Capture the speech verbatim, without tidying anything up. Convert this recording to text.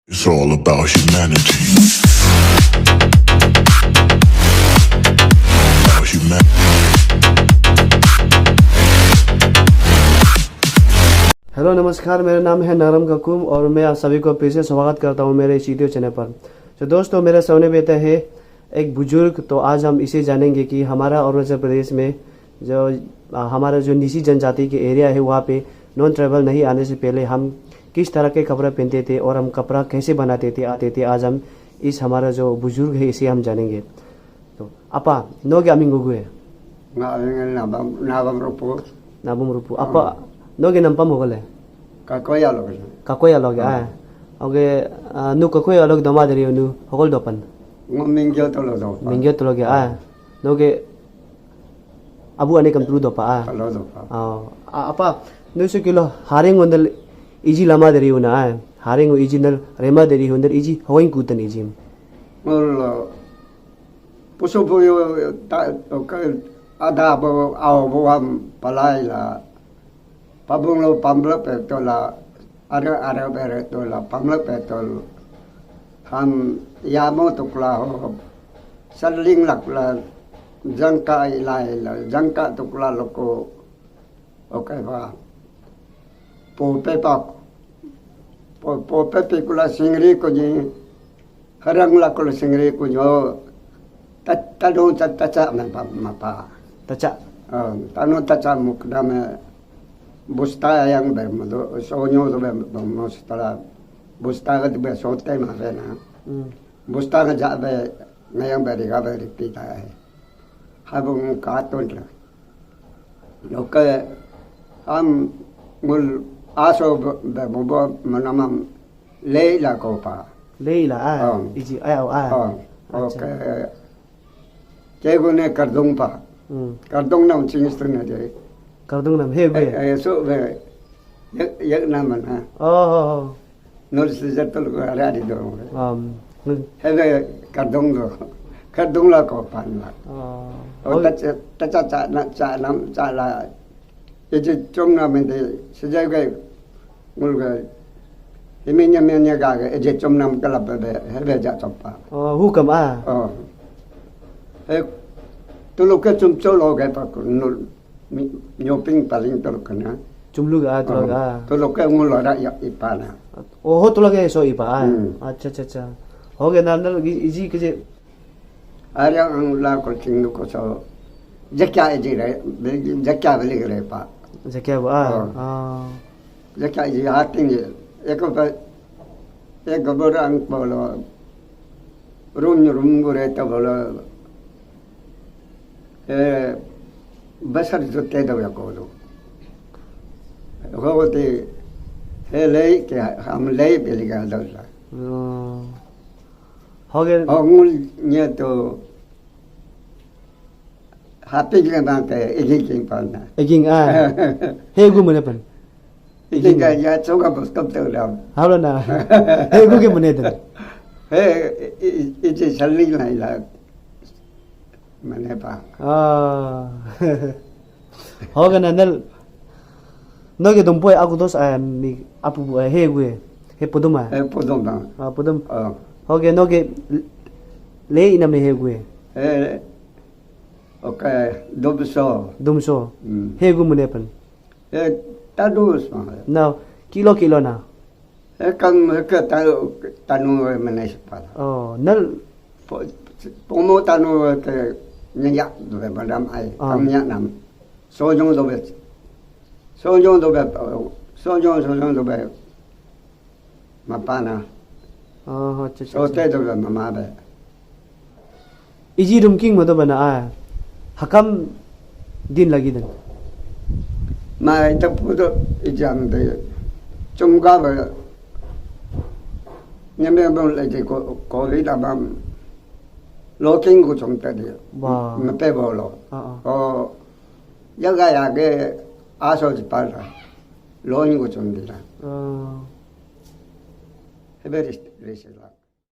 It's all about humanity. About humanity. Hello, नमस्कार। मेरा नाम है नरम ककुम और मैं आप सभी को फिर से स्वागत करता हूँ मेरे इस यूट्यूब चैनल पर। तो दोस्तों, मेरे सामने बैठा है एक बुजुर्ग। तो आज हम इसे जानेंगे कि हमारा अरुणाचल प्रदेश में जो, आ, हमारा जो निशी जनजाति के एरिया है, वहाँ पे नॉन ट्राइबल नहीं आने से पहले हम किस तरह के कपड़ा पहनते थे और हम कपड़ा कैसे बनाते थे, आते थे। आज हम इस हमारा जो बुजुर्ग है, इसे हम जानेंगे। तो, apa, noge aming gugu ya? Nga nabam nabam rupu. Nabung rupu. Apa, noge nampam hogole? Kakoya lo kena. Kakoya loge, ah. Oke, ah, nu kakoya loge doma dari nu hogol dopan. Ngo mingyo to lo do. Mingyo to loge, ah. Noge abu ane kam tulu dopa, ah. Lo do pa. Oh, a- apa, nu su kilo haring ondel iji lama dari una, ah. Haring iji nel rema dari ondel iji hoing kutan iji. Ngol pusu puyu ta ke ada bo au bo am palai la. Pabung lo pamble pe to la, are are bere to la pamble pe to lo. Ham yamo tukla ho. Saling lak la jangka ilai la jangka tukla loko. Oke pa. Po pe pak. Po po pe pikula singri ko ni. Harang lakul singri kunyo. Tanu taca mapa. Taca. Tanu taca mukdame. Busta yang be mudu sonyo do be mustala. Busta ga be sote ma be na. Busta ga ja be ngayang be riga be ripita. Habung katun la. Loke am ngul aso be mubo manamam Leila ko pa. Leila, ah. Iji, ah, ah. Oke. Kego ne kardong pa. Kardong nam chingis tu na de. Kardong nam he be. Eh, so be. Yak yak nam na. Oh, oh, oh. Nol sejat tu ko ara di do. Um. He be kardong do. Kardong la ko pa na. Oh. Oh, ta ta ta na cha nam cha la. Iji chom na mende sejai ga ngul ga himi nya mya nya ga ga iji chom nam kalap be hebe ja choppa. Oh, hukam ah. Oh. He tulu ke chum cholo ga pa nul nyoping paling tulu kana. Chumlu ga tulu ga. Tulu ke ngul ra ya ipana. Oh, ho tulu ga so ipa ah. Acha acha acha. Ho ga nan iji ke je Arya ang la ko ting ko so. Jakya eji re, jakya beli re pa. Jakya ba. Ah. Jakya eji hating je. Eko pa eko borang bolo. Rum rum gure to bolo. Eh, basar jute do ya ko do. Ho te he lei ke ham lei beli ga do la. Hoge. Ongul nyeto happy ke bang ke iging king pan na. Iging ah. He gu mane pan. Iging ka ya choga bus kap to lam. Halo na. He gu ke mane tan. He ije salli lai la. Mane pa. Ah. Hoga na nal. Noge dompoi aku dos a mi apu bu he gue. He podom a. Eh, podom bang. Ah, podom. Oh. Hoge noge le ina me he gue. Eh. Okay, domso. Domso. Hmm. He gu mune pan. Eh, tadus ma. Na kilo kilo na. He kam he ke ta tanu mene sepa. Oh, nal. Pomo tanu ke nyak do be madam ai. Kam nyak nam. Sojong do be. Sojong do be. Sojong sojong do be. Mapana. Oh, acha acha. Sote do be mama be. Iji rumking mado bana a. Hakam din lagi dan. Ma ita pudo ijam de. Chumga ba. Nyame bang lagi ko ko ri da bam. Loking ko chumta de. Wow. Mape bolo. Ah, ah. O yaga yage aso jipala. Loing ko chumdila. Ah. Hebe rest rest la.